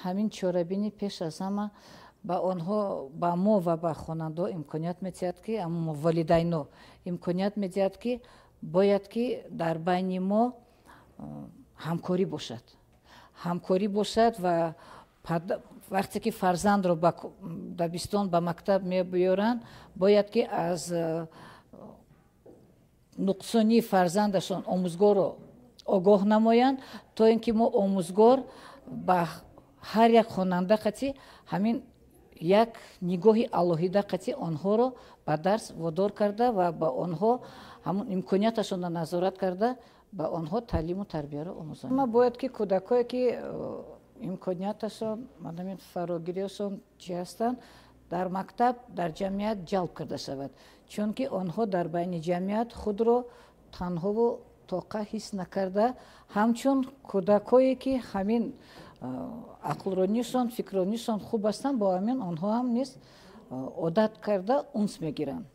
Ҳамин чорабинӣ пеш аз ҳама ба онҳо, ба мо ва ба хонандаҳо имконият медиҳад, ки волидайно имконият медиҳад, ки бояд ки дар байни мо ҳамкорӣ бошад, ҳамкорӣ бошад. Ва вақте ки фарзандро ба дабистон, ба мактаб мебиёранд, бояд ки аз нуқсонии фарзандашон омӯзгорро огоҳ намоянд, то ин ки мо омӯзгор ба ҳар як хонанда қатӣ ҳамин як нигоҳи алоҳида қатӣ онҳоро ба дарс водор карда ва ба онҳо ҳамон имконияташонро назорат карда, ба онҳо таълиму тарбияро омӯзонем. Ма бояд ки кӯдакое ки имконияташон, манамин фарогириашон чӣ ҳастанд, дар мактаб, дар ҷамъият ҷалб карда шавад, чунки онҳо дар байни ҷамъият худро танҳову тоқа ҳис накарда, ҳамчун кӯдакое ки ҳамин ақлронишон, фикронишон хуб ҳастанд, бо ҳамин онҳо ҳам низ одат карда унс мегиранд.